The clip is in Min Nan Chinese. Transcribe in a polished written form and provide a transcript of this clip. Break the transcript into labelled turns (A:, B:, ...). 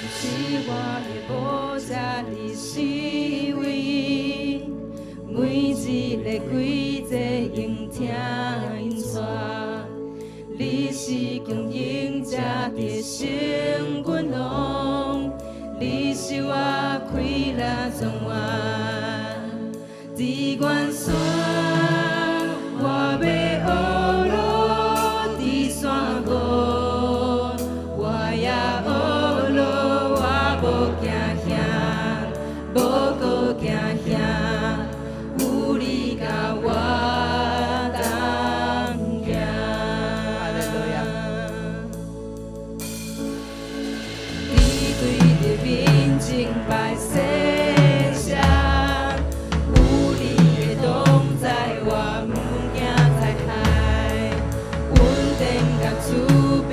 A: 是我的無遮你是唯一，每一个季節用聽𪜶帶。你是經營者的聖君王，你是我快樂泉源。佇關山，我欲學路；佇山谷，我也學路。我無驚嚇，無閣驚嚇，有你佮我同行。
B: 哈利路亞。
A: 你對著面前拜祭司，有你的同在，我毋驚災害。穩定佮慈悲